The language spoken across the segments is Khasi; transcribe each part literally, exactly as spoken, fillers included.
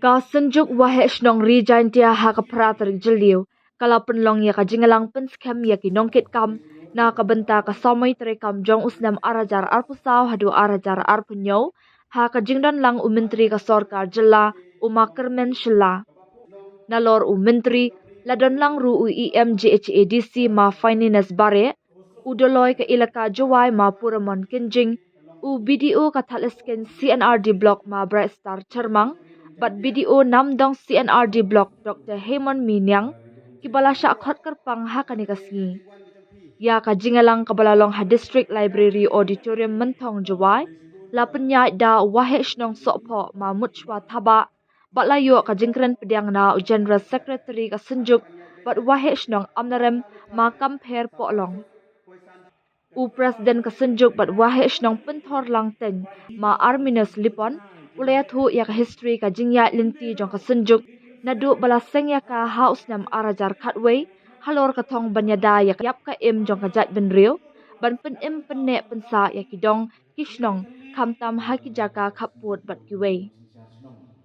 Ka Synjuk Waheh Shnong Ri Jaintia ha ka phra tarik Jylliew ka la pynlong ïa ka jingïalang pynskhem ïa ki nongkitkam na ka bynta ka samoi treikam jong u snem ar hajar arphew saw haduh ar hajar arphew hynñiew ha ka jingdon lang u Myntri ka Sorkar Jylla u Ma Kyrmen Shylla. Nalor u Myntri la don lang ruh u E M J H A D C Ma Fineness Bareh, u Doloi ka Elaka Jowai Ma Puramon Kynjing, u B D O ka Thadlaskein C and R D Block Ma Brightstar Chyrmang, bad B D O Namdong C and R D Block Doctor Hemon Miniang, kiba la shah khot kyrpang ha kane ka sngi. Ïa ka jingïalang kaba la long ha District Library Auditorium Mynthong Jowai, la pynïaid da u Waheh Shnong Sohphoh Ma Mutshwa Thabah, bad la ïoh ka jingkren pdiang na u General Secretary ka Synjuk bad Waheh Shnong Amlarem Ma Kampher Pohlong. U President ka Synjuk bad Waheh Shnong Pynthor Langteiñ Ma Arminus Lipon u la ïathuh ïa ka history ka jingïaid lynti jong ka Synjuk naduh ba la seng ïa ka ha u snem ar hajar khatwei halor ka thong ban ïada ïa ka ïap ka im jong ka jaitbynriew, ban pynim pynneh pynsah ïa ki dong ki shnong, khamtam ha ki jaka khappud bad kiwei.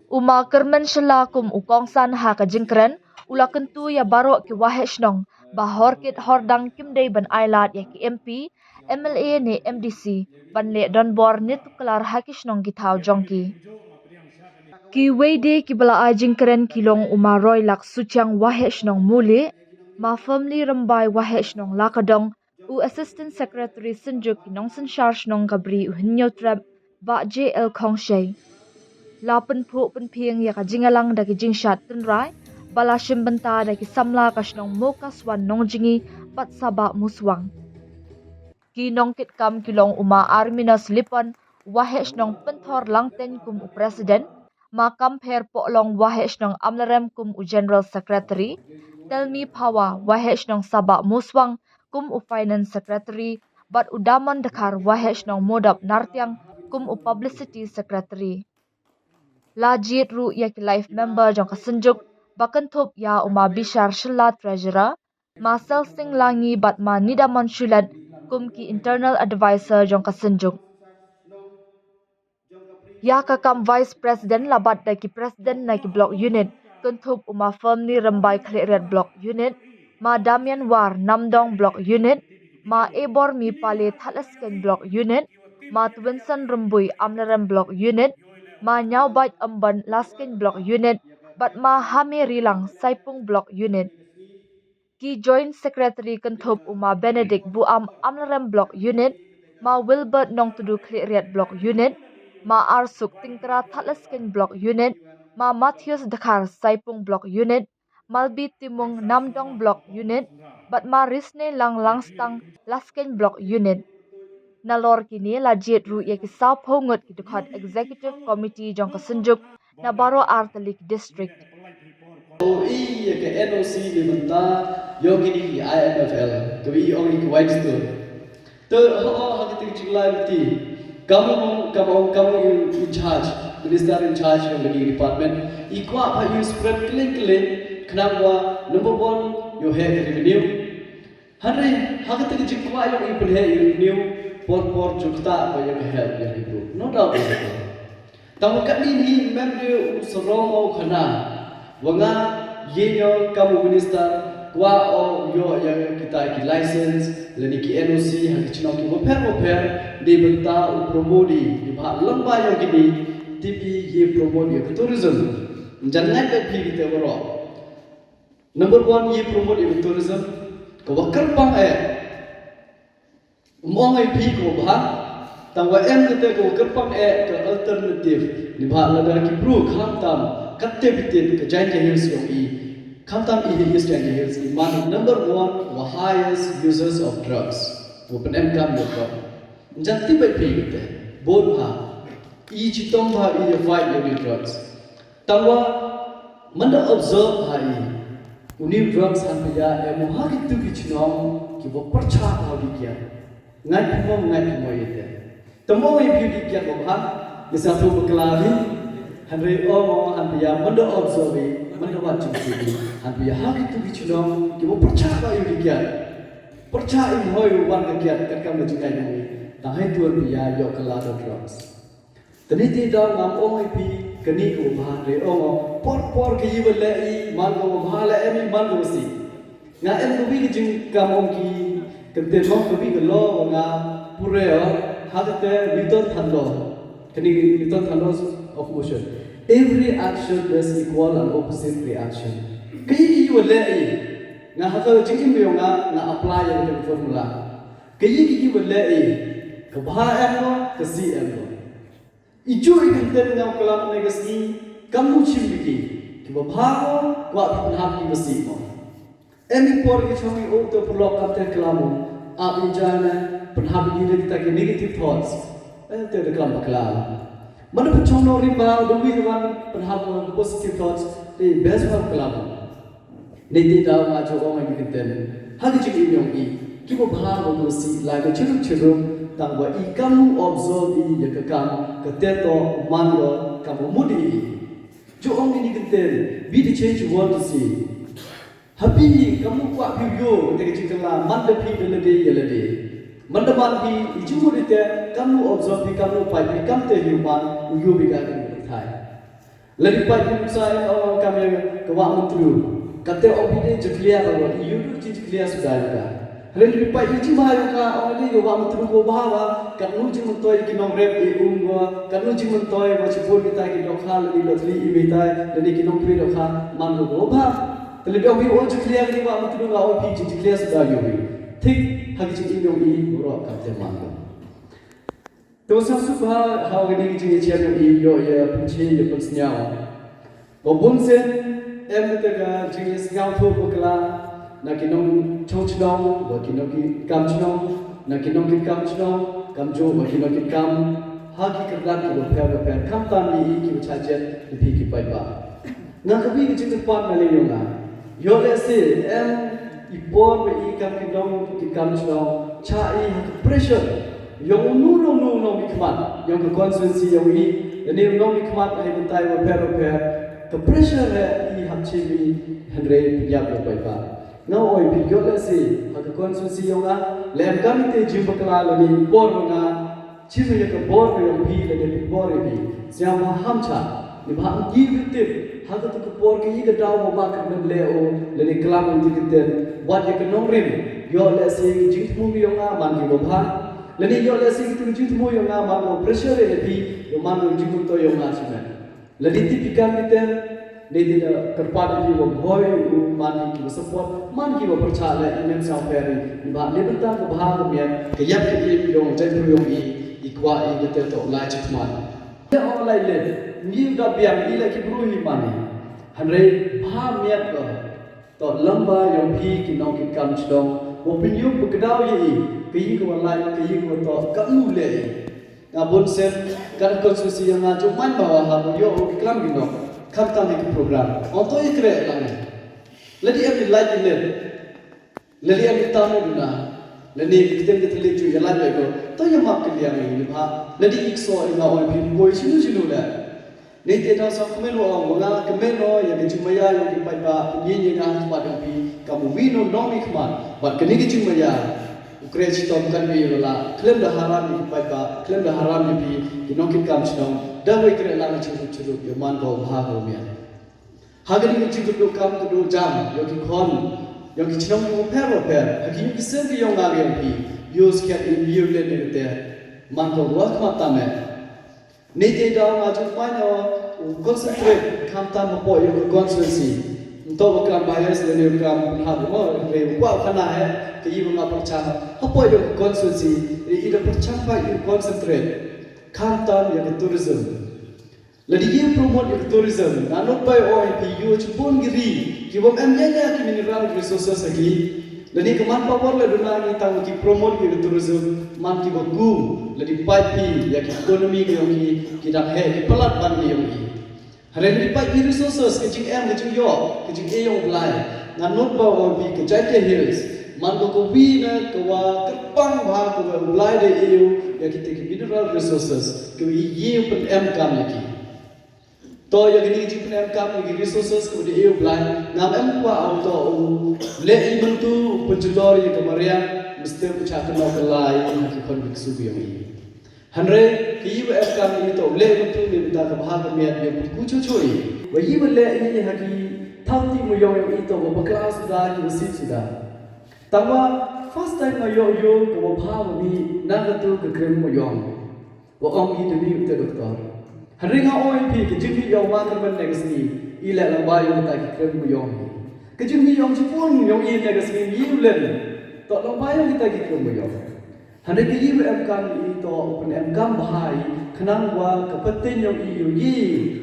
U Ma Kyrmen Shylla kum u kongsan ha ka jingkren u la kyntu ïa baroh ki Waheh Shnong ba hor kit hor dang kim dei ban ailad ïa ki M P, M L A ne M D C ban leh donbor ne tuklar ha ki shnong ki thaw jong ki. Kiwei de kiba la ai jingkren ki long u Ma Roilak Suchiang Waheh Shnong Mulieh, Ma Firmly Rymbai Waheh Shnong Lakadong, u Assistant Secretary Synjuk ki Nongsynshar Shnong Kabri u Hynñiewtrep Bah J L Khongshei. La pynphuh pynphieng ïa ka jingïalang da ki jingshad tynrai ba la shim bynta da ki samla ka shnong Mokaswan Nongjngi bad Sabah Muswang. Ki nongkitkam ki long u Ma Arminus Lipon, Waheh Shnong Pynthor Langteiñ kum u President, Ma Kampher Pohlong Waheh Shnong Amlarem kum u General Secretary, Telmi Phawa Waheh Shnong Sabah Muswang kum u Finance Secretary, bad u Damon Dkhar Waheh Shnong Modop Nartiang kum u Publicity Secretary. La jied ruh ïa ki live member jong ka Synjuk ba kynthup ïa u Ma Bishar Shylla Treasurer, Ma Selsing Langi bad Ma Nidamon Shulet kum ki Internal Advisor jong ka Synjuk. Ïa ka kam Vice President la bat da ki President na ki Block Unit, kynthup u Ma Firmly Rymbai Khliehriat Block Unit, Ma Damian War Namdong Block Unit, Ma Ebormi Pale Thadlaskein Block Unit, Ma Twinson Rymbui Amlarem Block Unit, Ma Ñiawbait Ymbon Laskein Block Unit, bad Ma Hame Rilang Saipung Block Unit. Ki Joint Secretary kynthup u Ma Benedict Buam Amlarem Block Unit, Ma Wilbert Nongtudu Khliehriat Block Unit, Ma Arsuk Tyngkra Thadlaskein Block Unit, Ma Mathius Dkhar Saipung Block Unit, Malbi Timung Namdong Block Unit, bad Ma Risne Lang Langstang Laskein Block Unit. Nalor kine la jied ruh ïa ki sawphew ngut ki dkhot Executive Committee jong ka Synjuk na baroh artylli ki district. O i ïa ka N O C ni mynta ïa kine ki I M F L, ka i ong ïa ki Whitestone. Te ho ha ka ting jinglai mti. Kamu kamu kamu in charge, minister in charge ïa kine department. I kwah ba ïa spread kling kling khnang ba number one ïa ka revenue. Hynrei ha kata ka jingkwah ïa u pynheh ïa u revenue por por jukta ba ïa ka help ïa u. No doubt about it. Tang ba katni ni mem de u sarong u khana wa nga ïa ïa kam u minister kwah u ïoh ïa kita ki license lane ki N O C ha ki chnong ki bapher bapher de bynta u promote i ba lamba ïa kini tipi ïa promote ïa tourism. Jan ngai ba phi kita baroh. Number one, ïa promote ïa tourism. Ka wa kyrpang eh. Mong ai phi ko bha. Tang wa em kata ka wa kyrpang eh ka alternative. Ni bha lada ki bru khamtam. Katte bitin ka Jaintia Hills yong i. Khamtam i East Jaintia Hills i man number one wa highest users of drugs. Wa pen em kam ïa ko. Jan tip ai phi kata. Bon bha. I chitong bha i ïa fight ïa drugs. Tang wa manda observe ha i. Uni drugs han pia em ha ki tu ki chnong ki wa percha ha ki kia. Ngai ki mo ngai ki mo ite. Tamo i piu ki kia ko ha. Ni sa tu bakla ni. Han re o mo han pia manda observe i manda wa chung ki. Han pia ha ki tu ki chnong ki wa percha ha ki kia. Percha i hoi wan ka kia kat kam na jingai ni. Tang hai tu han pia yo kala drugs. Tani ti daw ngam ong ai phi Kane kaba bha re ong, por por ka ïa ba leh i man kaba bha, leh em i man kaba sih. Nga em ka wi ka jingkam ong ki, ka te ong ka wi ka lo ba nga pure o, ha ka te Newton third law. Kane Newton third law of motion. Every action must equal an opposite reaction. Ka ïa ka ïa ba leh i, nga ha ka jingim ïa nga, nga apply ïa ka formula. Ka ïa ka ïa ba leh i, ka bha em o, ka sih em o. I ju i kynten nga klam ne ka sngi, kam nu chim biki, ki ba bha mo, kwah ki pynhap ki ba sih mo. Em i por ki chong i o to pulok kam te klam mo, ap i jana, pynhap i kita ki negative thoughts. Eh, te da klam ba klam. Mana pynchong no rimba, da wi da wan pynhap mo positive thoughts, te best ba klam mo. Nei te daw nga ju ong ïa ki kynten ha ka jingim ïong i, ki ba bha ba masi lai ka chirup chirup, tang ba i kam nu observe i ïa ka kam, ka te to man lo kam ba mut i. Ju ong ïa ki kynten, be the change you want to see. Ha phi i kam nu kwah phi ïoh, te ka jingkylla man da phi da lade ïa lade. Man da man phi i jingmut i te, kam nu observe phi, kam nu pait phi, kam te ïoh man u ïoh bi ka ka thai. Lada phi pait phi nuksa ïa ka ong kam ïa ka wah Myntdu. Kata ong phi dei jakhlia ka wah, ïa u dei jakhlia suda ïa ka. Hynrei lada phi pait ïa jingbaha ïa ka ong dei ka wah Myntdu ka baha wah, katno jingmyntoi ki nongrep i um wah, katno jingmyntoi wah shibun kita ki dohkha lada i dohthli i mihtai, lada ki nongkri dohkha man ka wah bha. Te lada ong phi ong jakhlia ka wah Myntdu ka ong phi jakhlia suda ïa u. Thik ha ki jingim ïong i baroh kam te man ka. Te u sngewsuk bha ha kane ka jingïachem ïa i ïoh ïa pynche ïa pynsngew. Ba bun sien em kata ka jingïasngew thuh bakla na ki nongchong chnong, ba ki nongkitkam chnong, na ki nongkitkam chnong, kamjooh ba ki nongkitkam ha ki kyrdan ki bapher bapher, khamtam ïa i ki ba chah jied ïa phi ki paidbah. Nga ka wi ka jingkyrpad na liang ïong nga. Ïoh lehse em i por ba i kam ki nongkitkam chnong cha i ha ka pressure ïong uno uno uno u nongmihkhmat ïong ka constituency ïong i, lane u nongmihkhmat ha i batai bapher bapher, ka pressure re i hap chim i hynrei pynïap ïa u paidbah. Nga ong ïa phi ïoh lehse ha ka constituency ïong nga leh em kam i te jingbakla lane i por ba nga chim ïa ka bor ka ïong phi lane phi bor ïa phi. Sngewbha ham cha, neibhah ym ki tip ha katu ka por ka ïa ka daw ba ma ka mem leh o lane klam ïa ki kynten wat ïa ka nongrim. Ïoh lehse ki jingthmu ïong nga man ki ba bha, lane ïoh lehse ki tu jingthmu ïong nga man ka pressure ïa phi, ïa man ka jingmyntoi ïong nga shimet. Lada tip ïa ka kynten, lada da kyrpad ïa phi ba hoi u man ïa ki ba support, man ki ba pyrchah leh ïa i mem sngewpher i, neibhah na bynta ka bha ka miat, ka ïap ka im ïong jaitbru ïong i, i kwah i kata to lai chakhmat. Te ong lai leh, ngi da biang i leh ki bru hi man i. Hynrei bha miat ko. To lamba ïong phi ki nongkitkam chnong, ba pynïoh ba kdaw ïa i, ka ïing ka wa lai, ka ïing ka wa to, ka u leh i. Nga bun sien, ka constituency ïong nga jong man ba wa ha ba ïoh u klam ki nok, khamtam ïa ki program. Ong to ïa kreh lang. Lada em i lait i leh. Lada em i tam i duna. Lada i ktien ka thylliej ju ïa lait ba ko. To ïa map ka liang i ni bha. Lada i kso i nga ong phi koi shinu shinu leh. Nei te daw sa kmen wa ong, wa nga kmen o ïa ka jingmaïa ïong ki paidbah, pynïeng ïa nga ha khmat ïong phi, kam u wi u nongmihkhmat, bad kane ka jingmaïa u kreh chitom kan wi la la, khlem da haram ïa ki paidbah, khlem da haram ïa phi ki nongkitkam chnong, da wei kreh lang chirup chirup ïa man ka u bha ka u miat. Ha kane ka jingkyrduh kam kyrduh jam ïong ki khon ïong ki chnong ki bapher bapher, ha ki ïong ki sem ki ïong nga ïong phi, ïoh skhiat ïoh len ïa kate, man ka u wa khmat tam eh. Nei te daw nga ju pynïoh u concentrate khamtam hapoh ïa ka constituency. Nto ba kram bias lane u kram pynhap mo, hynrei u kwah u khana eh ka ïa ba nga pyrchang hapoh ïa ka constituency. I da pyrchang ba ïa u concentrate khamtam ïa ka tourism. Lada ïa u promote ïa ka tourism, nga nud ba ïa u phi ïoh chibun ki ri ki bym em ïa ïa ki mineral resources ha ki. Lane ka manpower la duna ngi tang ki promote ïa ka tourism, man ki ba kum, lada pait phi ïa ki economy ki ïong ki, ki dang heh ki palat ban ki ïong ki. Hynrei lada pait ki resources, ka jingem, ka jingïoh, ka jingïoh ïong Blai. Nga nud ba ïa phi ka Jaintia Hills, man ka ka wi na ka wa kyrpang bha ka wa Blai da ïoh ïa kita ki mineral resources, ka wi ïa pynem kam ïa ki. To ïa kine ki jingpynem kam ïa ki resources ka dei ïa u Blai, ngam em kwah u to u leh i mynta u pynjulor ïa ka mariang, mesti u chah kynnoh kylla ïa ki khon ki ksu ki ïong i. Hynrei ki yi wa em kam i to leh mynta ne mynta ka bha ka miat ïa pynku cho cho i. Wa yi wa leh i ha ki thaw ti mo yong i to wa bakla suda ki wa sip suda. Tangwa first time nga ïoh ïoh ka wa bha wa mi na ka tu ka krem mo yong. Wa ong i da mi u te doktor. Hynrei nga ong i phi ka jingmih yong ma ka man ne ka sngi i leh lang ba yong ta ki krem mo yong. Ka jingmih yong chi pun yong i ne ka sngi i u len. To lang ba yong ta ki krem mo yong. Hynrei ka yi wa em kam i to u pyn em kam bha i khnang wa ka pateng yong i yong i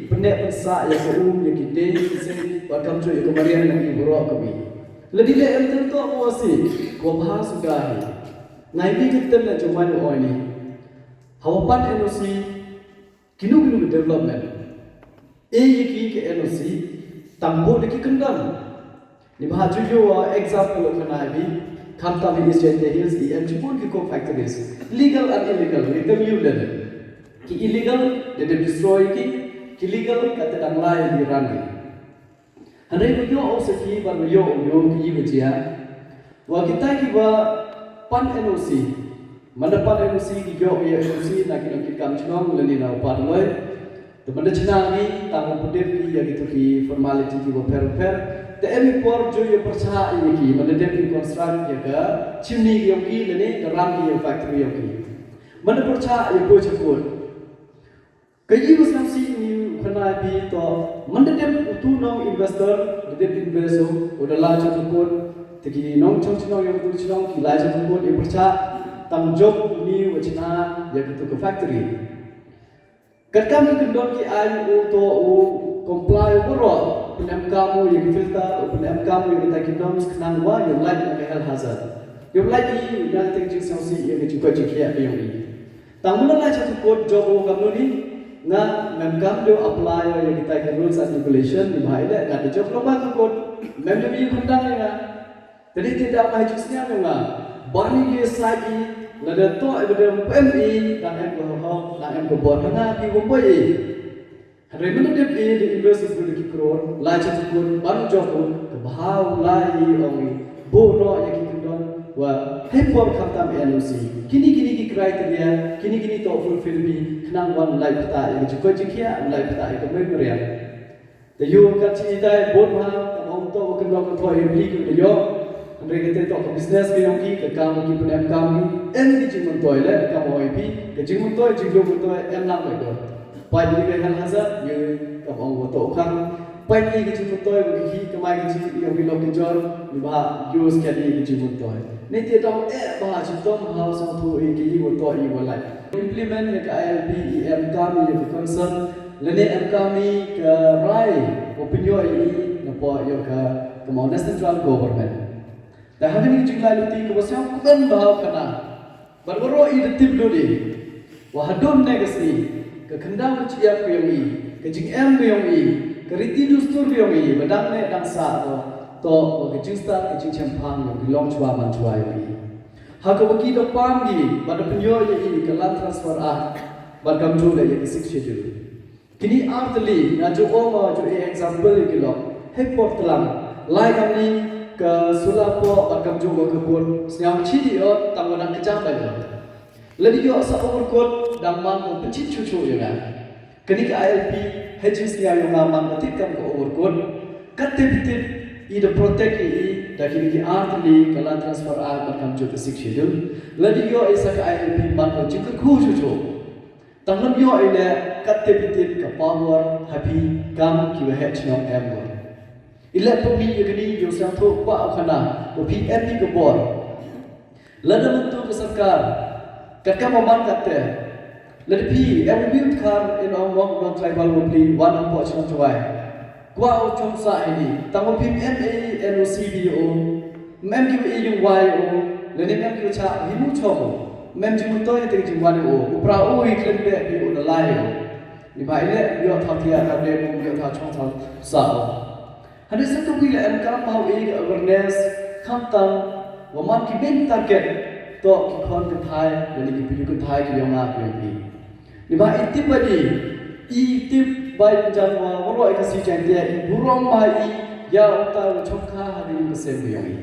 pyneh pynsah ïa ka um ïa ki dei ki seng wa kam cho ïa ka mariang yong i baroh ka wi. Lada i leh em tem to ko si ko bha suda i. Ngai mi ka tem na jumai oi ni. Hawa pan N O C kinu kinu development. E yi ki ka N O C tang bo de ki kyndon. Ni ba ju yo example of an I B. Kam tam in East Jaintia Hills i em chibun ki coke factories. Legal and illegal ni tam yu le. Ki illegal de de destroy ki. Ki legal ka te dang lai di ran ni. Hynrei ba yo o se ki ba yo o yo ki yi ba jia. Wa kita ki ba pan N O C. Manda pan N O C ki yo ya N O C na ki nong ki kam chnong le ni na u pan loi. Te manda chna ni tang u pudip ki ya ki tu ki formality ki ba pher pher. Te em i por jo ya percha i ki manda dep ki construct ya ka chimney ki yong ki le ni ka ram ki ya factory yong ki. Manda percha ya poi chakut. Ka yi u sngap si ni u khana bi to manda dem u tu nong investor da dem investor u da la cha tu kot te ki nong chong chnong yong tu chnong ki la cha tu kot i percha tam job ni u chna ya tu ka factory. Kat kam ki kyndon ki ai u to u comply u ro pun em kam u ya ki filter u pun em kam u ya ki ta ki norms khnang wa ya light na ka health hazard. Ya light i na ka teng jing sngap si ya ki chu ka chu ki ya ki yong i. Tang muna lai cha tu kot job o kam ni nga mem kam do apply o ya kita ki rules and regulation ni bhai le nga de job lo ba tu kot mem do bi khundang ya nga. Tadi ti da mai chu snya nga ba ni ye sa i la da to e da pem i dang em ko ho dang em ko bor na ki bo boy i. Hynrei mena dep i de invest u ki crore lai cha tu kot ban job o ka bhau lai i ong i. Bo no ya ki kyndon wa hei por khamtam N O C kini kini ki criteria kini kini to fulfill bi khnang wan lai pta ya ki ko jikia lai pta ya ka memorial. Te yu ka chi dai bon ha ka ong to ka no ka thoi bli ka yo. Hynrei ka te to ka business ka yong ki ka kam ki pun em kam ni em ki jingmyntoi le ka mo i pi ka jingmyntoi jinglo myntoi em lang le ko. Pai ni ka hal haza yu ka ong wa to khang. Pai ni ka jingmyntoi wa ki ka mai ka jing yong ki lo ki jor ni ba yu ska ni ka jingmyntoi. Ni te dong e ba chi tom ha sang thu i ki i wa to i wa lai. Implement ya ka I L P i em kam i ya ka concern lane em kam i ka rai wa pynyo i na po ya ka ka mo na central government. Da ha ni jing lai luti ka wa siang kuben ba ha kana. Bad wa ro i da tip dodi. Wa hadon ne ka sni ka khyndang ka chiap ka yong i ka jing em ka yong i ka riti dustur ka yong i ba dang ne dang sa to to wa ka jing start ka jing chempang yong i long chwa man chwa yong i. Ha ka wa ki da pam gi ba da pynyo ya i ka Land Transfer Act ba kam ju da ya ka Sixth Schedule. Kini arteli nga ju o ma ju e example ya ki lok hei por tlang lai kam ni ka sula po ba kam ju wa ka pun sngam chi di o tang wa dang ka jam ba yo. Ladi yo sa overcoat dang man ko pynchit chu chu ya nga. Kani ka I L P hei jing sngam ya nga man ka tit kam ka overcoat. Kat te bitit i da protect i i da kini ki arteli ka Land Transfer Act ba kam ju ka Sixth Schedule. Ladi yo i sa ka I L P man ko jing ka khu chu chu. Tang lam yo i le kat te bitit ka power ha phi kam ki wa heh chnong em wa. I le pun mi ya kani yo sang tho kwa u khana wa phi em phi ka bor. Lada myntu ka sarkar kat kam man kat te. Lada phi em wi khar in ong wong non tribal wa pli wan ong po chnong chwai. Kwa u chong sa ini tang wa phi em e N O C video. Mem ki wa i yung wai u lane mem ki wa cha hi mu chom u mem jing mun toi te jing wan u u pra u i klen be bi u na lai u. Ni ba ile yo tha tia tha be mu yo tha chong tha sa u. Hadi sa tu wi le em kam ba u i awareness kham tam wa man ki bing target to ki khon ka thai lane ki pi ka thai ki yong a ki yong pi. Ni ba i tip ba di i tip ba i jam wa wa ro i ka si jan dia i burong ba i ya u ta u chong kha hadi ka sem bi yong i.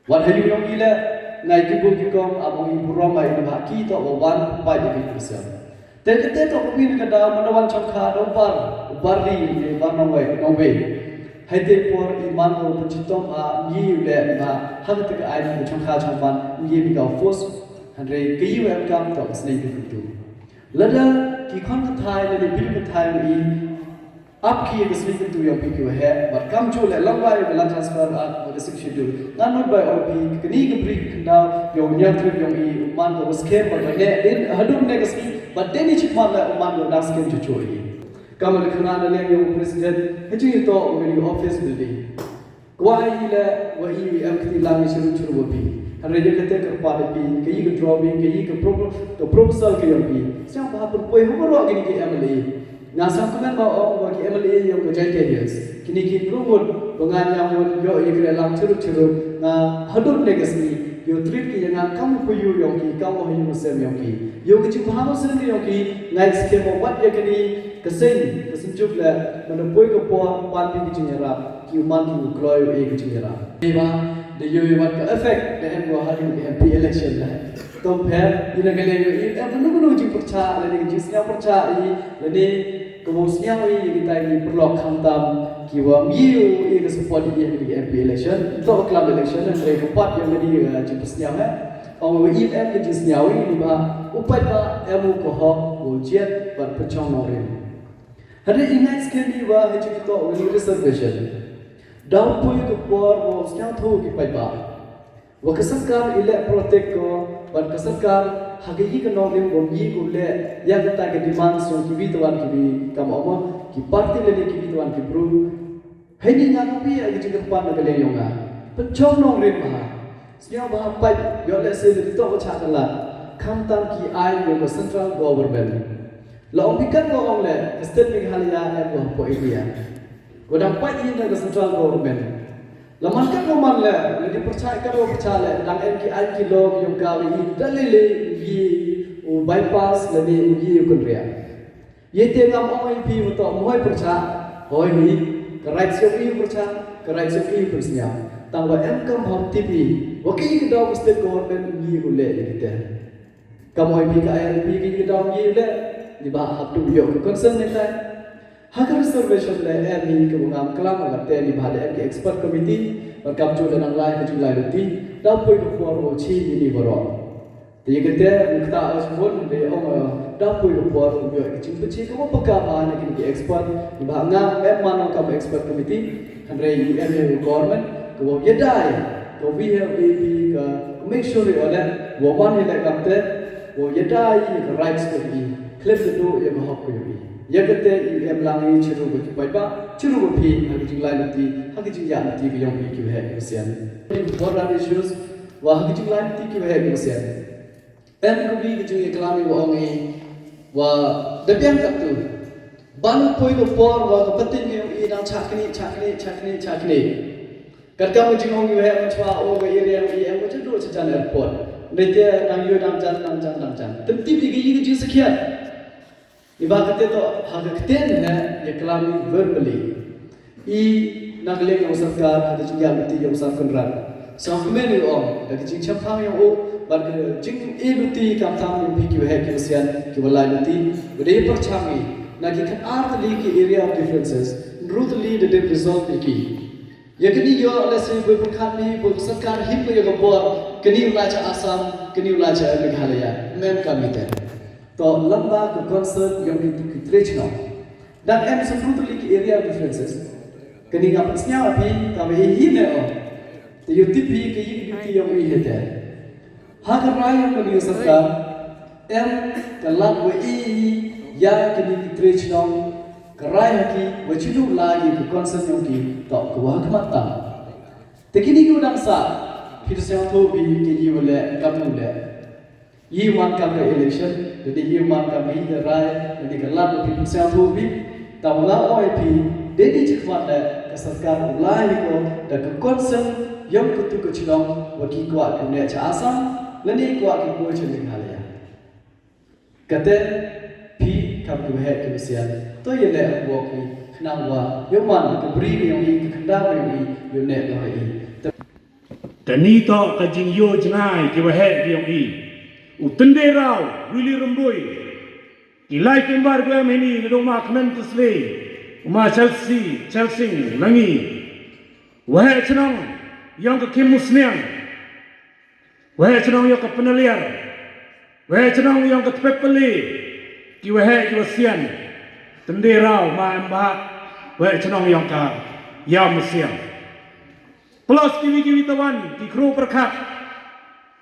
Wat ha yu yong i le Ngai ki bun ki kong, ap ong i burom ai na ba ki to wa wan pai de ki Christian. Te te to ko bin ka da ma da wan chong kha da bar bar ri ne bar nong wei nong wei. Hai te por i man ko pun chitom a ngi u le ma ha ka te ka ai ko chong kha chong ban ngi bi ka force. Hynrei ka i wa em kam to sne ki tu. Lada ki khon ka thai le bi ka thai i Ap ki ka sni kyntu yong phi ki wa heh, bad kam chu le lang bai ka lang transfer a ka sik shidu. Ngan not bai ong phi, kani ka bri ka khyndaw, yong nyang trip yong i, man ka wa skem, bad ne, din, hadum ne ka sni, bad den i chikman le, man ka dang skem chu chu i. Kam le khana na leng yong president, ha chu i to, u ni office building. Kwah i le, wa i, wi em kti lang i chiru chiru wa phi. Hynrei de kate ka pa de phi, ka i ka drawing, ka i ka pro-, ka proposal ka yong phi. Siang pa hapun poi, hapun ro kini ki M L A. Nga sa kmen ba ong ba ki M L A yong ka Jaintia Hills. Kini ki bru wut ba nga nyam wut yo i kre lang chiru chiru nga hadut ne ka sni. Yo trip ki ya nga kam pu yu yong ki kam wa yu sem yong ki. Yo ki jing ba sem yong ki ngai ske mo wat ya kini ka sen ka senjuk le mana poi ka po pan pi ki jing yarap ki uman ki kloi e ki jing yarap. Ba de yo wat ka effect de em wa hari M P election le. Tom pher ina ka le yo i em nu nu jing percha le ni jing snya percha i le ni Ka bym sñiaw i kita ki paralok khamtam ki wa mih u i ka support i ha ki M P election. To ka club election hynrei ka pat ïa ka dei ka jingpynsñiaw ha. Ong wa i em ka jingsñiaw i ni ba u paidbah em u ka hok u jied bad pynchong nongrim. Hynrei i ngeit skhem i wa ha jingtoh u ni reservation. Daw poi ka por wa u sñiawthooh ki paidbah. Wa ka sorkar i leh protect ko, bad ka sorkar ha ka i ka nongrim wa i ko leh ïa kata ka demand song ki wi tawan ki wi kam omo ki party lane ki wi tawan ki bru. Hai ni nga ka pi ïa ka jingkyrpad na ka liang yong nga. Pynchong nongrim bha. Sñiaw bha pait ïoh leh se leh to ka cha ka lad. Khamtam ki ai ïa ka central government. La ong bikan ko ong leh ka state Meghalaya em ko hapoh India. Ko dang pait i na ka central government. La man kat mo man le, la di pyrchah kat mo pyrchah le, dang em ki ain ki law ki yong ka wi i, da le le, u yi, u bypass, la di u yi u kynriah. Ye te ngam ong i pi mo to mo hoi pyrchah, hoi hi, ka right siok i pyrchah, ka right siok i pynsñiaw. Tang wa em kam hom tip i, wa ki ki daw ka state government u yi u le i te. Kam hoi pi ka I L P ki ki daw u yi u le, ni ba hap tu yok ka concern ne tai. Ha ka reservation le em hi ka bungam klam ha ka te ni ba le em ki expert committee, ba kam ju le nang lai ka ju lai luti, da poi ka por o chi ni ni baro. Te ye ka te ni kata o sbun de ong da poi ka por o yo ki ching pechi ka mo paka ba na ki expert, ni ba nga em man ka expert committee, hynrei ni em ni government, ka wo ye dai, ka wi he wi ka make sure o le, wo man ni le kam te, wo ye dai ka rights ka wi, klem de do ye ka hok ka wi. Ïa kata i em lang i chiru ba ki paidbah, chiru ba phi ha ki jinglai luti, ha ki jingïaid luti ka yong phi ki waheh ki wasian. Border issues, wa ha ki jinglai luti ki waheh ki wasian. Em ka bi ki jingïaklam i wa ong i, wa da biang katto. Ban poi ka por wa ka patin ka yong i dang chakni, chakni, chakni, chakni. Katkam ka jingong i waheh mynchwa o ka area i em ka chador chajan airport. Nete dang yu dang jan, dang jan, dang jan. Tem tip i ka i ka jingsakhiat. Iba kate to ha ka kten ne ïa klam i verbally. I na ka liang yong sorkar ha ka jingïaid luti yong Sir Conrad. Sa kmen i ong da ka jingchemphang yong u bad ka jingïaid luti kam tam yong phi ki waheh ki wasian ki walai luti. Ba dei pyrchang i na ki khat ar tylli ki area of differences. Hynru tylli da dep resolve ïa ki. Ïa kani ïoh lehse boi pyrkhat ni boi sorkar him ko ïa ka bor kani u lai cha Assam kani u lai cha Meghalaya. Mem ka mite. To lamba ka concern yong ki ki tre chnong. Dang em sa pru tylli ki area differences. Kani nga pynsñiaw phi ka ba i hi ne o. Te ïoh tip phi ka i ki yong i hete. Ha ka rai yong ka sorkar em ka lad wa i ïa kini ki tre chnong ka rai ha ki wa chinu la ki ka concern yong ki to ka wa ha khmat tam. Te kini ki u dang sa phi da sñiawthooh phi ki i wa leh kam u leh. I man kam ka election, da di i man kam i da rai, da di ka lad wa phi sñiawthooh phi. Tang nga ong ïa phi, dei ni chi khmat le ka sorkar u la hi ko da ka concern yong katu ka chnong wa ki kwah ki ne cha Assam lane kwah ki ko cha Meghalaya. Kate phi kam ki waheh ki wasian to ïa leh wa ki khnang wa ïoh man ka bri ka yong i ka khyndaw ka yong i ïoh ne ka ha i. Kani toh ka jingïoh jngai ki waheh ki yong i. U Tyndai Raw, Willy Rymbui. Ki lai ki bar gwem hini, na dong ma Kmen Tisley, u ma Chelsea, Chelsea, Langi. Waheh chnong yong ka Kim Musniang. Waheh chnong yong ka Penaliar. Waheh chnong yong ka Tpetpeli. Ki waheh ki wasian. Tyndai Raw ma em ba. Waheh chnong yong ka Ïawmusiang. Plus kiwi kiwi tawan, ki khro pyrkhat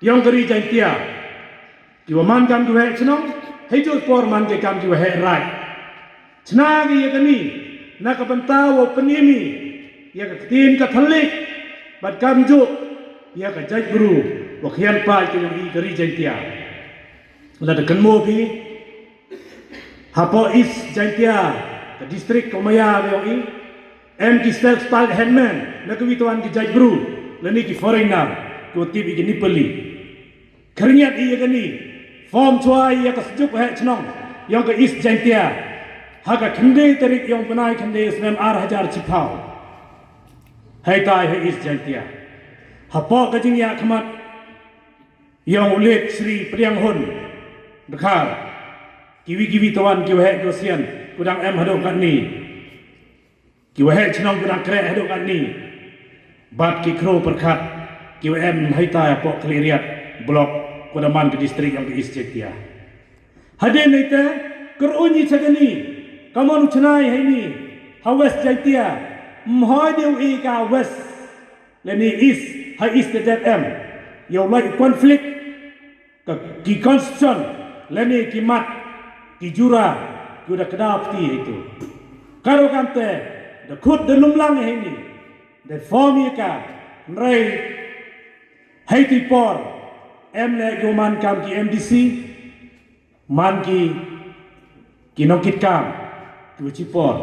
yong ka ri Jaintia. Ki wa man kam ki waheh chnong, hei jot por man ki kam ki waheh raij. Chna ki ya kani, na ka bynta wa pynimi ya ka ktien ka thalik, bad kam jot ya ka jaitbru wa khian paid ka yong i ka ri Jaintia. Lada kynmo phi, hapoh East Jaintia, ka district ka maya ka yong i, em ki self styled headman, na ka wi tawan ki jaitbru, lane ki foreigner, ki wa tip i ki Nepali. Khyrngiat i ya kani, form chwa i ya ka sjuk heh chnong yong ka East Jaintia. Ha ka khyndai tarik yong bnai khyndai snem ar hajar chiphaw. Hei tai hei East Jaintia. Hapoh ka jingïakhmat yong u late Shri Pdiang Hun Dkhar. Kiwi kiwi tawan ki waheh ki wasian, ku dang em haduh katni. Ki waheh chnong ku dang kreh haduh katni. Bad ki khro pyrkhat, ki wa em hei tai hapoh Khliehriat block, ku da man ka district yong ka East Jaintia. Hadien neite, kyrun i cha kani, ka mon u chna i heini, ha West Jaintia, mhoi dei u i ka West, lane East, ha East te dep em. Yow lai conflict, ka ki constitution, lane ki mat, ki jura, ki da kdaw pti heitu. Karo kamte, da khut da lumlang heini, da form i ka, nrei, hei ti por, em le ki man kam ki M D C, man ki, ki nongkitkam, ki wa chi por.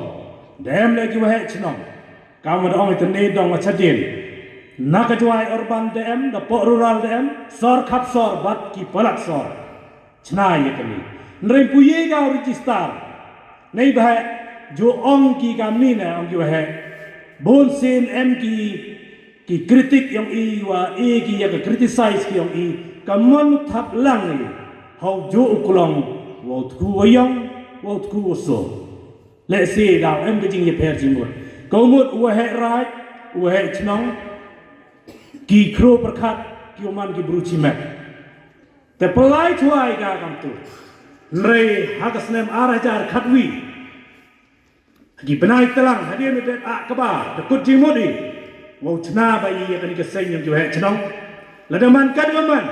Da em le ki waheh chnong. Kam wa da ong i tynne dong wa chadien. Na ka Jowai urban da em, da poh rural da em, sor khap sor, bad ki palat sor. Chna ya kani. Nrei pu ye ka register. Nei ba heh, jo ong ki kamni na, ong ki waheh. Bun sien em ki ki kritik yong i wa i ki ya ka criticize ki yong i, ka mon thap lang i, hau jo u klong, wa u tku wa yong, wa u tku wa so. Let's say daw em ka jingïapher jingmut. Ka u mut u waheh raij, u waheh chnong, ki khro pyrkhat, ki u man ki bru chimet. Te pynlai chwa i ka kamtu. Nrei ha ka snem ar hajar khatwi. Ki bnai tlang, hadien u dep ah kaba, da kut jingmut i. Wow chna ba i ya kani ka seng yong ki waheh chnong. Lada man ka dua man.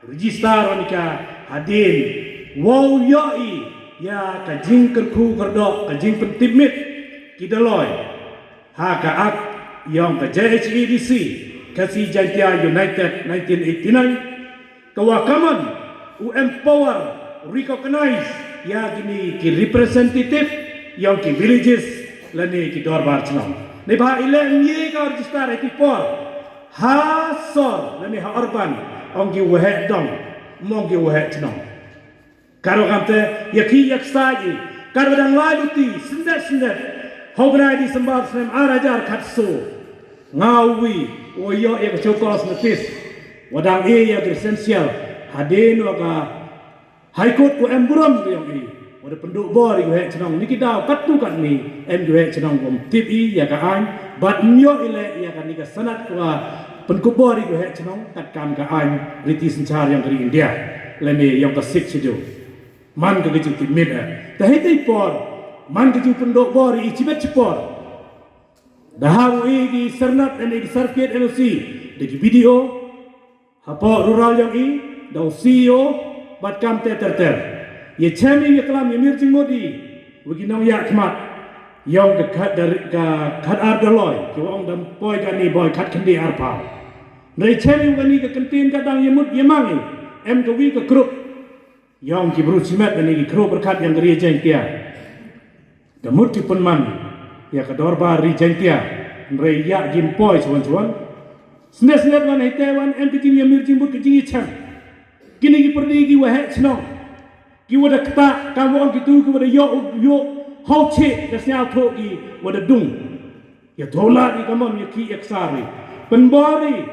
Register wa ni ka hadien. Wow yoh i, ya ka jingkyrkhu kyrdoh, ka jingpyntipmit. Ki daloi. Ha ka act yong ka J H A D C, Khasi Jaintia United nineteen eighty-nine. Ka wa kaman u empower, recognize ya kini ki representative yong ki villages lane ki dorbar chnong. Neibhah i leh ngi ka register ha ki por ha sor lane ha urban ong ki waheh dong, mong ki waheh chnong. Karo kamte ya ki ya ksai i karo dang lai luti sendet sendet. Hau bnai December snem ar hajar khatso. Nga wi, wa yoh ya ka chokos notice. Wa dang e ya ka essential. Hadien wa ka High Court ko em burom ko yong i. Wa da pynduh bor i ko heh chnong ni ki daw kattu katni em ko heh chnong ko tip i ya ka ain. Bad nyo i le ya ka ni ka sanat ko pynkup bor i ko heh chnong kat kam ka ain riti synchar yong ka ri India. Lane yong ka Sixth Schedule. Man ka ka jingtip mit eh. Te hei te i por. Man ka jingpynduh bor i chibet chipor. Da ha u i ki sernat lane ki certificate N O C da ki B D O. Hapoh rural yong i da u C E O bad kam ter ter ter. Ya chem i ya klam ya mir jingmut i wa ki nong ya khmat yong ka khat da ka khat ar da loi ki wa ong dam poi ka ni boi khat khyndai ar pau. Nrei chem i wa ni ka kyntien ka dang ya mut ya mang i em ka wi ka krup. Yong ki bru chimet da ni ki krup berkat yong ka ri Jaintia. Da mut ki pynman ya ka dorbar ri Jaintia. Nrei ya jim poi chuan chuan. Snes snes wan hei te wan em ki jing ya mir jing but ki jing ya chem. Kini ki perdi ki waheh chnong. Ki wada kta kam wa ong ki tu ki wada yo yo hau che da snya tho ki wada dung. Ya thola di kamon ya ki ya ksari. Pynbori.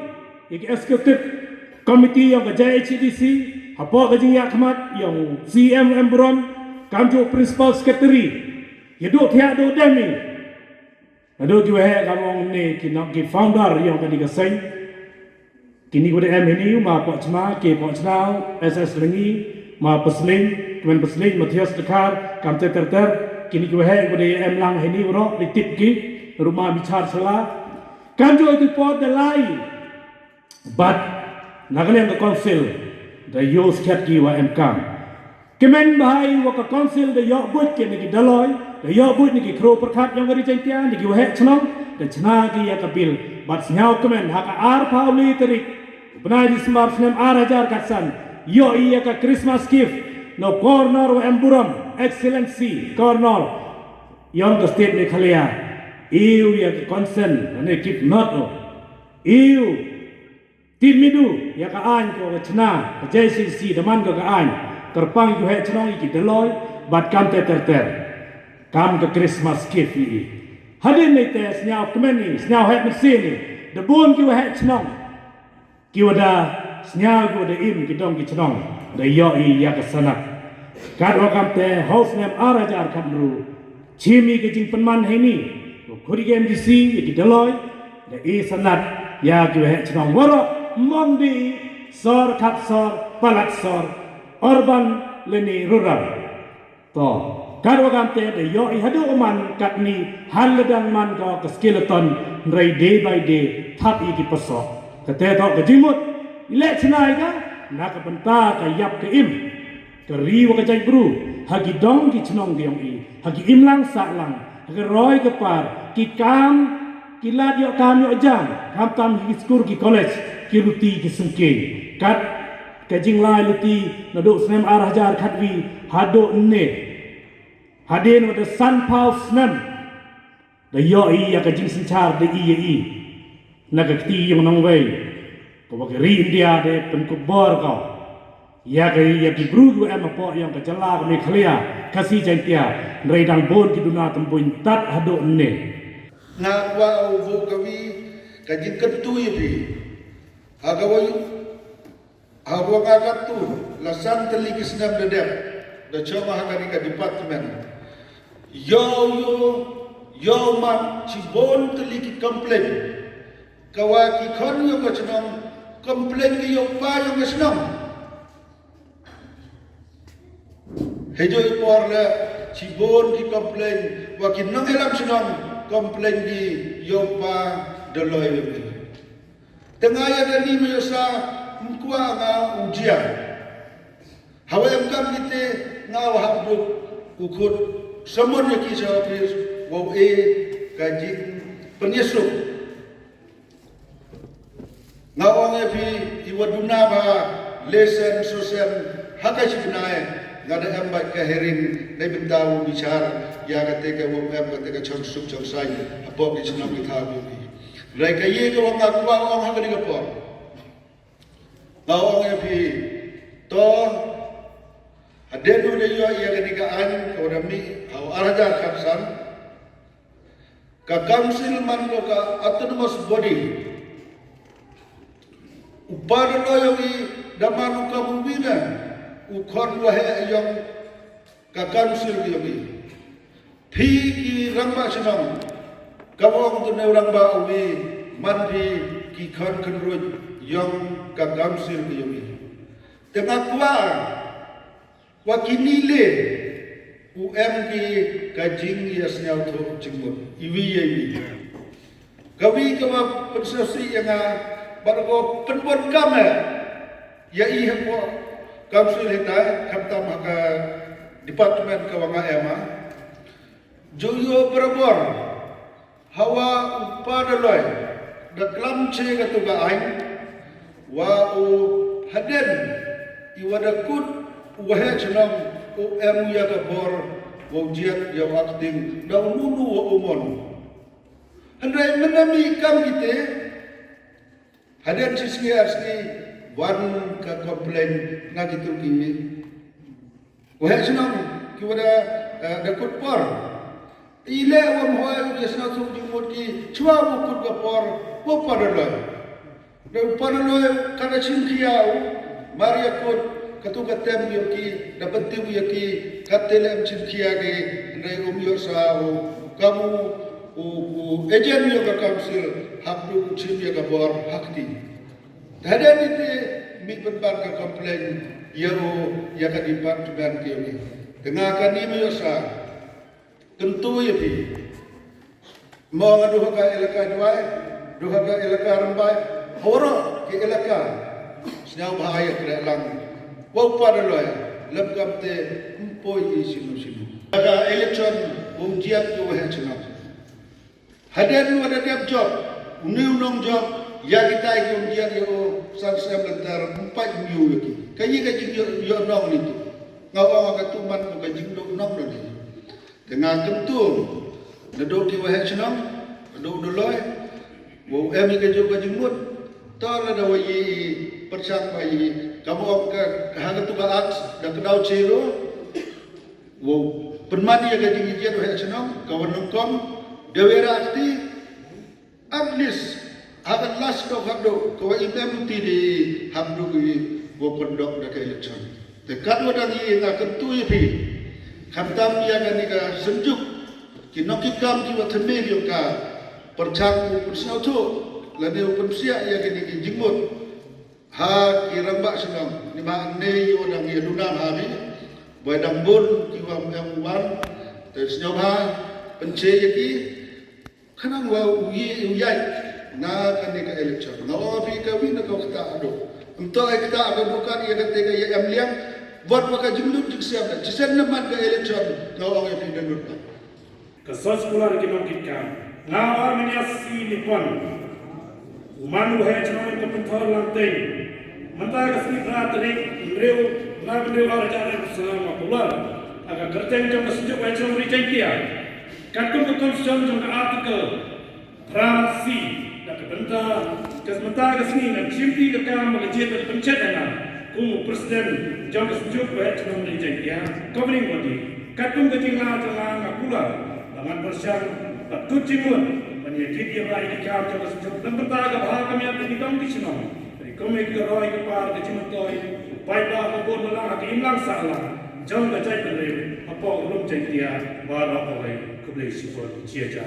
Executive Committee yong ka J H A D C, hapoh ka jingïakhmat yong C M M Burom, kam ju Principal Secretary, ïa duh thiah duh dem i. Naduh ki waheh ka mong ne ki nok ki founder yong kani ka seng. Kini ki wada em hini, ma Pohchma, ke Pohchma, S S Langi, ma Pasling, kmen Pasling, Matthias Dkhar, kam ter ter ter, kini ki waheh ki wada em lang hini, waro, ri tip ki, ruma bichar sala. Kam ju itu por da lai. But na ka liang ka council da ïoh skhiat ki wa em kam. Kmen bha i wa ka council da ïoh buit ki na ki daloi, da ïoh buit na ki khro perkhat yong ka ri Jaintia, na ki waheh chnong, da chna ki ya ka bill. But sñiaw kmen ha ka arphaw le tarik u bnai December snem ar hajar khatsan, ïoh i ya ka Christmas gift na u Colonel wa em burom, Excellency Colonel yong ka state Meghalaya. Iu ya ka consent ne keep note o. Iu tip midu ya ka aiñ ko ka chna ka J C C da man ko ka aiñ. Kyrpang ki waheh chnong i ki daloi, bad kam ter ter ter. Kam ka Christmas gift i. Hadien ni te sñiaw kmen i, sñiaw heh mynsiem i. Da bun ki waheh chnong ki wada sñiaw ki wada im ki dong ki chnong, da ïoh i ya ka sanad. Katwa kam te ha u snem ar hajar khatynru, chim i ka jingpynman heini, u khuri ka M D C ya ki daloi, da i sanad ya ki waheh chnong, waro mong di sor khat sor, palat sor, urban leni rural. To, katwa kam te da ïoh i haduh u man katni, hal ladang man ko ka skeleton, hynrei day by day thap i ki pasoh. Kate to ka jingmut i leh chna i ka na ka bynta ka ïap ka im ka ri wa ka jaitbru, ha ki dong ki chnong ki yong i, ha ki imlang sahlang, ha ka roi ka par, ki kam, ki lad ïoh kam ïoh jam, khamtam ha ki skul ki college, ki luti ki sngewkhia. Kat ka jinglai luti naduh snem ar hajar khatwi haduh ne. Hadien wa da sanphaw snem da ïoh i ya ka jingsynchar da i ya i. Na ka kti yong nongwei, ka wa ka ri India da pynkup bor ka ya ka, ya ki bru ki wa em hapoh yong ka jylla ka Meghalaya, Khasi Jaintia, hynrei dang bun ki duna tymbuin tat haduh ne. Nga kwah u buh kawi ka jingkyntu ya phi. Ha ka wa Ha wa nga katto, la san tylli ki snem da dep da chong ha kani ka department. Ïoh, ïoh, ïoh man chibun tylli ki complain. Ka wa ki khon yong ka chnong complain ki yong pa yong ka chnong. Hei joi por le chibun ki complain wa ki nongïalam chnong complain ki yong pa daloi yong ki. Te nga ïa kani ma ïoh sa, ym kwah nga u jia. Hawa em kam kite nga wa hap duk u khut samon ïa ki sha office wa u e ka jingpynïasuk. Nga ong ïa phi, i wa duna ba lesen sosen ha ka shi bnai nga da em bad ka hearing dei bynta u bichar ïa kate ka wa em kate ka chong suk chong saiñ hapoh ki chnong ki thaw ki. Hynrei ka ïing ka wa nga kwah ong ha kane ka por. Nga ong ïa phi, to hadien u da ïoh ïa kane ka aiñ ka wa da mih ha u ar hajar khatsan, ka council man ko ka autonomous body. U pa da lo yong i da man u kam u bina u khon waheh yong ka council yong i. Phi ki rangbah shnong, ka ong tu ne u rangbah u wi man phi ki khon khynruit yong ka council yong i. Te nga kwah wa kini le u em ki ka jingïasñiawthuh jingmut iwi ïa iwi. Kawi ka wa pynsngewsih ïa nga bad ko pynbun kam eh ïa i hapoh council hitai khamtam ha ka department ka wa nga em ah. Ju ïoh barabor hawa u pa da loi da klam che ka tu ka aiñ wa u hadien i wa da kut u waheh chnong u em ïa ka bor wa u jied ïa u acting da u nunu wa u mon. Hynrei mynne mi kam kite hadien shi sngi ar sngi wan ka complain na ki tu ki waheh chnong ki wa da, eh, da kut por. I leh wa mhoi u ïasñiawthuh jingmut ki chwa wa kut ka por wa por da loi. Da u Panaloi ka da chim khia u, mar ïa kut katu ka tem ïa ki, da pyntip ïa ki, kat te lem chim khia ki, hynrei um ïoh sa u, kam u, u, u agent ïa ka council, hap du u chim ïa ka bor ha kti. Te hadien ite mih pynban ka complain ïa u, ïa ka department ki ïa u. Te nga kane me ïoh sa. Kyntu ïa phi. Mo nga du ha ka elaka Jowai, du ha ka elaka Rymbai, horo ki elaka. Sñiawbha ïa kre lang. Wa u Panaloi, lem kam te ym poi i sino sino. Ka election um jiat ïa u waheh chnong. Hadien wa da dep jop, une u nongjop, ïa kitai ki um jiat ïa u san sem lynter, ym pat ym ïoh ïa ki. Ka ïa ka jingïoh, ïoh nong ni tu. Nga ong ka tu man ko ka jingduh nong ni. Te nga kyntu, naduh ki waheh chnong, naduh u Naloi, wa u em ïa ka jong ka jingmut, to lada wa i pyrshang wa i, ka mo ka, ha ka tu ka aks, da ka daw chero, wa u pynman ïa ka jingïaid waheh chnong, ka wan nongkom, da wera kti, at least, ha ka last ka hap dok, ka wa i mem ti di hap dok i wa pyndok da ka election. Te kat wa dang i nga kyntu ïa phi. Khamtam ïa kane ka synjuk. Ki nongkitkam ki wa thymme ïa ka. Pyrchang u pynsñiawthuh. Lane u pynpsiah ïa kane ki jingmut. Ha ki rangbah shnong. Ni ma ne ïa wa dang ïa duna ha ni. Wa dang bun ki wa em wan. Te sñiawbha. Pynche ïa ki. Khnang wa u ïe u ïaid na kane ka election. Nga ong phi ka wi na ka kata ado. Ym to ai kata ka bukan ïa kata ka ïa em liang. Wat wa ka jinglut jingsem da. Chisen na man ka election. Nga ong ïa phi da lut ba. Ka soskular ki nongkitkam. Nga ong menya si ni pon. U man u heh chnong ka pynthor lang teng. Mynta ka sngi phra tarik hynriew, phra hynriew ar hajar arphew saw nga kular. Ha ka kyrteng jong ka Synjuk Waheh Chnong Ri Jaiñtia. Katkum ka constitution jong ka article phra C, da ka bynta, ka mynta ka sngi nga jimti ka kam ka jied ka pynchait na kum u president jong ka Synjuk Waheh Chnong Ri Jaiñtia, governing body. Katkum ka jingla jong nga nga kular ba ngan pyrshang ba tut jingmut ban ïa kit ïa rai ïa ki kam jong ka Synjuk. Ka bynta ka bha ka miat ka ki dong ki shnong. Ri kum ïa ki roi ki par ka jingmyntoi. Bai ba ka bun lang ha ka imlang sahlang jong ka jaitbynriew hapoh Rum Jaiñtia. Baroh kawei, khublei shibun, jia jia.